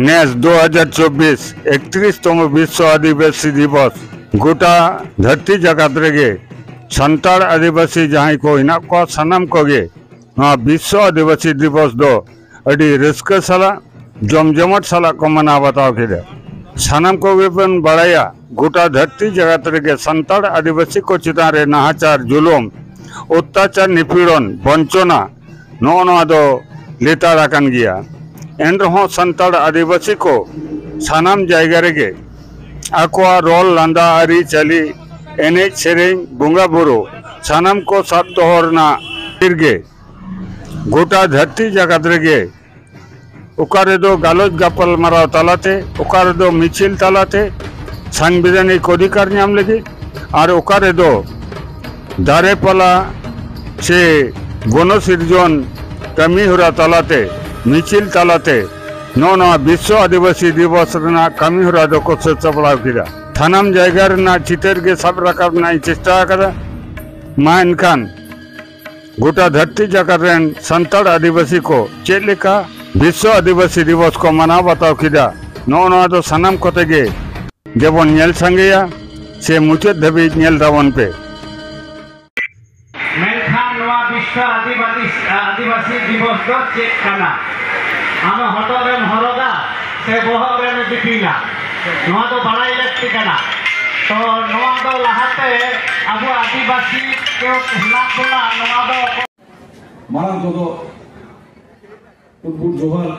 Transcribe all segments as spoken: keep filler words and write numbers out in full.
ᱱᱮᱥ ᱫᱩ ᱦᱟᱡᱟᱨ ᱪᱚᱵᱵᱤᱥ ᱮᱠᱛᱨᱤᱥ ᱛᱚᱢᱚ ᱵᱤᱥᱥᱚ ᱟᱹᱫᱤᱵᱟᱹᱥᱤ ᱫᱤᱵᱚᱥ᱾ ᱜᱚᱴᱟ ᱫᱷᱟᱹᱨᱛᱤ ᱡᱟᱠᱟᱛ ᱨᱮᱜᱮ ᱥᱟᱱᱛᱟᱲ ᱟᱹᱫᱤᱵᱟᱹᱥᱤ ᱡᱟᱦᱟᱸᱭ ᱠᱚ ᱦᱮᱱᱟᱜ ᱠᱚᱣᱟ, ᱥᱟᱱᱟᱢ ᱠᱚᱜᱮ ᱱᱚᱣᱟ ᱵᱤᱥᱥᱚ ᱟᱹᱫᱤᱵᱟᱹᱥᱤ ᱫᱤᱵᱚᱥ ᱫᱚ ᱟᱹᱰᱤ ᱨᱟᱹᱥᱠᱟᱹ ᱥᱟᱞᱟᱜ, ᱡᱚᱢᱡᱚᱢᱟᱴ ᱥᱟᱞᱟᱜ ᱠᱚ ᱢᱟᱱᱟᱣ ᱵᱟᱛᱟᱣ ᱠᱮᱫᱟ᱾ ᱥᱟᱱᱟᱢ ᱠᱚᱜᱮ ᱵᱚᱱ ᱵᱟᱲᱟᱭᱟ, ᱜᱚᱴᱟ ᱫᱷᱟᱹᱨᱛᱤ ᱡᱟᱠᱟᱛ ᱨᱮᱜᱮ ᱥᱟᱱᱛᱟᱲ ᱟᱹᱫᱤᱵᱟᱹᱥᱤ ᱠᱚ ᱪᱮᱛᱟᱱ ᱨᱮ ᱱᱟᱦᱟᱪᱟᱨ, ᱡᱩᱞᱩᱢ, ᱚᱛᱛᱟᱪᱟᱨ, ᱱᱤᱯᱤᱲᱚᱱ, ᱵᱚᱧᱪᱚᱱᱟ, ᱱᱚᱜᱼᱚ ᱱᱚᱣᱟ ᱫᱚ ᱞᱮᱛᱟᱲ ᱟᱠᱟᱱ ᱜᱮᱭᱟ᱾ ᱮᱱ ᱨᱮᱦᱚᱸ ᱥᱟᱱᱛᱟᱲ ᱟᱹᱫᱤᱵᱟᱹᱥᱤ ᱠᱚ ᱥᱟᱱᱟᱢ ᱡᱟᱭᱜᱟ ᱨᱮᱜᱮ ᱟᱠᱚᱣᱟᱜ ᱨᱚᱲ, ᱞᱟᱸᱫᱟ, ᱟᱹᱨᱤᱪᱟᱹᱞᱤ, ᱮᱱᱮᱡ ᱥᱮᱨᱮᱧ, ᱵᱚᱸᱜᱟ ᱵᱩᱨᱩ, ᱥᱟᱱᱟᱢ ᱠᱚ ᱥᱟᱵ ᱫᱚᱦᱚ ᱨᱮᱱᱟᱜ ᱠᱷᱟᱹᱛᱤᱨ ᱜᱮ ᱜᱚᱴᱟ ᱫᱷᱟᱹᱨᱛᱤ ᱡᱟᱠᱟᱛ ᱨᱮᱜᱮ ᱚᱠᱟ ᱨᱮᱫᱚ ᱜᱟᱞᱚᱪ ᱜᱟᱯᱟᱞᱢᱟᱨᱟᱣ ᱛᱟᱞᱟᱛᱮ, ᱚᱠᱟ ᱨᱮᱫᱚ ᱢᱤᱪᱷᱤᱞ ᱛᱟᱞᱟᱛᱮ, ᱥᱟᱝᱵᱤᱫᱷᱟᱱᱤᱠ ᱚᱫᱷᱤᱠᱟᱨ ᱧᱟᱢ ᱞᱟᱹᱜᱤᱫ, ᱟᱨ ᱚᱠᱟ ᱨᱮᱫᱚ ᱫᱟᱨᱮ ᱯᱟᱞᱟ ᱥᱮ ᱜᱚᱱᱚ ᱥᱤᱨᱡᱚᱱ ᱠᱟᱹᱢᱤ ᱦᱚᱨᱟ ᱛᱟᱞᱟᱛᱮ, ᱢᱤᱪᱷᱤᱞ ᱛᱟᱞᱟᱛᱮ ᱱᱚᱜᱼᱚ ᱱᱚᱣᱟ ᱵᱤᱥᱥᱚ ᱟᱹᱫᱤᱵᱟᱹᱥᱤ ᱫᱤᱵᱚᱥ ᱨᱮᱱᱟᱜ ᱠᱟᱹᱢᱤ ᱦᱚᱨᱟ ᱫᱚᱠᱚ ᱥᱟᱹᱛ ᱥᱟᱯᱲᱟᱣ ᱠᱮᱫᱟ᱾ ᱥᱟᱱᱟᱢ ᱡᱟᱭᱜᱟ ᱨᱮᱱᱟᱜ ᱪᱤᱛᱟᱹᱨ ᱜᱮ ᱥᱟᱵ ᱨᱟᱠᱟᱵ ᱨᱮᱱᱟᱜ ᱤᱧ ᱪᱮᱥᱴᱟ ᱟᱠᱟᱫᱟ᱾ ᱢᱟ ᱮᱱᱠᱷᱟᱱ ᱜᱚᱴᱟ ᱫᱷᱟᱹᱨᱛᱤ ᱡᱟᱠᱟᱛ ᱨᱮᱱ ᱥᱟᱱᱛᱟᱲ ᱟᱹᱫᱤᱵᱟᱹᱥᱤ ᱠᱚ ᱪᱮᱫ ᱞᱮᱠᱟ ᱵᱤᱥᱥᱚ ᱟᱹᱫᱤᱵᱟᱹᱥᱤ ᱫᱤᱵᱚᱥ ᱠᱚ ᱢᱟᱱᱟᱣ ᱵᱟᱛᱟᱣ ᱠᱮᱫᱟ, ᱱᱚᱜᱼᱚ ᱱᱚᱣᱟ ᱫᱚ ᱥᱟᱱᱟᱢ ᱠᱚᱛᱮ ᱜᱮ ᱫᱮᱵᱚᱱ ᱧᱮᱞ ᱥᱟᱸᱜᱮᱭᱟ ᱥᱮ ᱢᱩᱪᱟᱹᱫ ᱫᱷᱟᱹᱵᱤᱡ ᱧᱮᱞ ᱛᱟᱵᱚᱱ ᱯᱮ᱾ ᱢᱮᱱᱠᱷᱟᱱ ᱱᱚᱣᱟ ᱵᱤᱥᱥᱚ ᱟᱹᱫᱤᱵᱟᱹᱥᱤ, ᱟᱹᱫᱤᱵᱟᱹᱥᱤ ᱫᱤᱵᱚᱥ ᱫᱚ ᱪᱮᱫ ᱠᱟᱱᱟ? ᱟᱢ ᱦᱚᱴᱚᱜ ᱨᱮᱢ ᱦᱚᱨᱚᱜᱟ ᱥᱮ ᱵᱚᱦᱚᱜ ᱨᱮᱢ ᱫᱤᱯᱤᱞᱟ? ᱱᱚᱣᱟ ᱫᱚ ᱵᱟᱲᱟᱭ ᱞᱟᱹᱠᱛᱤ ᱠᱟᱱᱟ᱾ ᱛᱚ ᱱᱚᱣᱟ ᱫᱚ ᱞᱟᱦᱟᱛᱮ ᱟᱵᱚ ᱟᱹᱫᱤᱵᱟᱹᱥᱤ ᱠᱚ ᱦᱮᱱᱟᱜ ᱵᱚᱱᱟ, ᱱᱚᱣᱟ ᱫᱚ ᱢᱟᱨᱟᱝ ᱠᱚᱫᱚ ᱯᱩᱴᱯᱩᱴ ᱡᱚᱦᱟᱨ,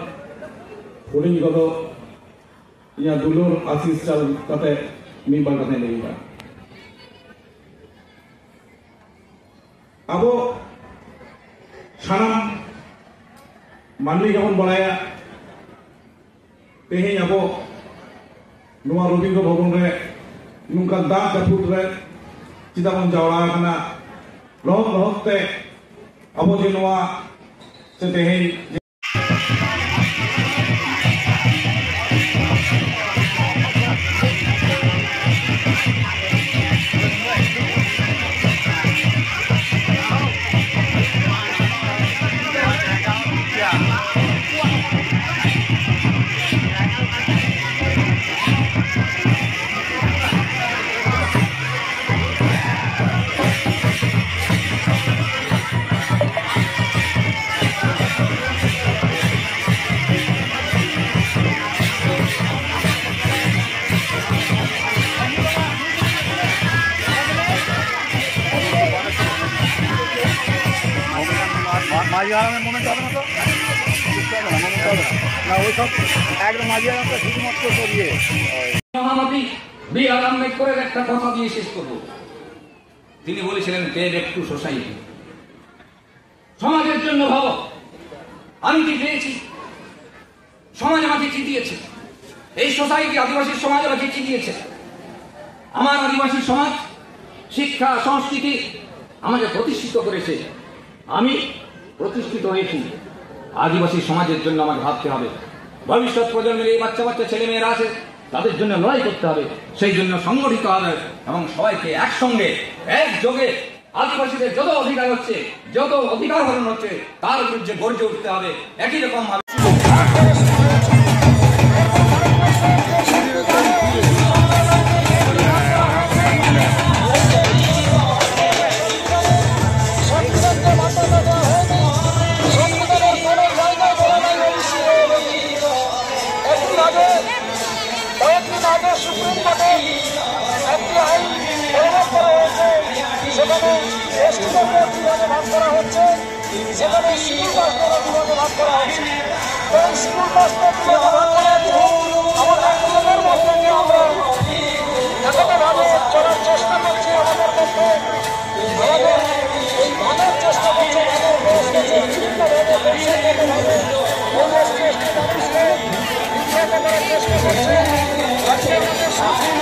ᱦᱩᱰᱤᱧ ᱠᱚᱫᱚ ᱤᱧᱟᱹᱜ ᱫᱩᱞᱟᱹᱲ ᱟᱥᱤᱥ ᱪᱟᱞ ᱠᱟᱛᱮ ᱢᱤᱫ ᱵᱟᱨ ᱠᱟᱛᱷᱟᱧ ᱞᱟᱹᱭ ᱮᱫᱟ᱾ ᱟᱵᱚ ᱥᱟᱱᱟᱢ ᱢᱟᱹᱱᱢᱤ ᱜᱮᱵᱚᱱ ᱵᱟᱲᱟᱭᱟ, ᱛᱮᱦᱮᱧ ᱟᱵᱚ ᱱᱚᱣᱟ ᱨᱚᱵᱤᱱᱫᱨᱚ ᱵᱷᱚᱵᱚᱱ ᱨᱮ ᱱᱚᱝᱠᱟᱱ ᱫᱟᱜ ᱡᱟᱹᱯᱩᱫ ᱨᱮ ᱪᱮᱫᱟᱜ ᱵᱚᱱ ᱡᱟᱣᱨᱟ ᱟᱠᱟᱱᱟ? ᱞᱚᱦᱚᱫ ᱞᱚᱦᱚᱫ ᱛᱮ ᱟᱵᱚ ᱡᱮ ᱱᱚᱣᱟ ᱥᱮ ᱛᱮᱦᱮᱧ মহামতি বি আর আম্বেদকরের একটা কথা দিয়ে শেষ করব। তিনি বলেছিলেন, "Pay back to society।" সমাজের জন্য ভাবো। আমি কি পেয়েছি? সমাজ আমাকে কি দিয়েছে? এই সোসাইটি, আদিবাসী সমাজ আমাকে কি দিয়েছে? আমার আদিবাসী সমাজ, শিক্ষা, সংস্কৃতি আমাকে প্রতিষ্ঠিত করেছে। আমি প্রতিষ্ঠিত হয়েছি। আদিবাসী সমাজের জন্য আমাকে ভাবতে হবে। ভবিষ্যৎ প্রজন্মের এই বাচ্চা বাচ্চা ছেলে মেয়েরা আছে, তাদের জন্য লড়াই করতে হবে। সেই জন্য সংগঠিত হবে এবং সবাইকে একসঙ্গে, একযোগে আদিবাসীদের যত অধিকার হচ্ছে, যত অধিকার হরণ হচ্ছে, তার বিরুদ্ধে গর্জে উঠতে হবে। একই রকম ভাবে কয়েকদিন আগে সুপ্রিম কোর্টে একটি আইন প্রয়োগ করা হয়েছে, সেখানে এসটিদেরকে দুভাগে ভাগ করা হচ্ছে, সেখানে শিডিউল কাস্টদেরও দুভাগে ভাগ করা হয়েছে। এবং শিডিউল কাস্টদের দুভাগে ভাগ করার জন্য আমাদের নিজেদের মধ্যে যে আমরা একাত্মভাবে চলার চেষ্টা করছি, আমাদের মধ্যে আমাদের এই ভাগের চেষ্টা করছে, ভাগের প্রয়াস করছে, বিভিন্নভাবে পরিষদগতভাবে এবং এসটি এসটি মানুষকে বিভ্রান্ত করার চেষ্টা করছে। আজকে আমাদের সাথে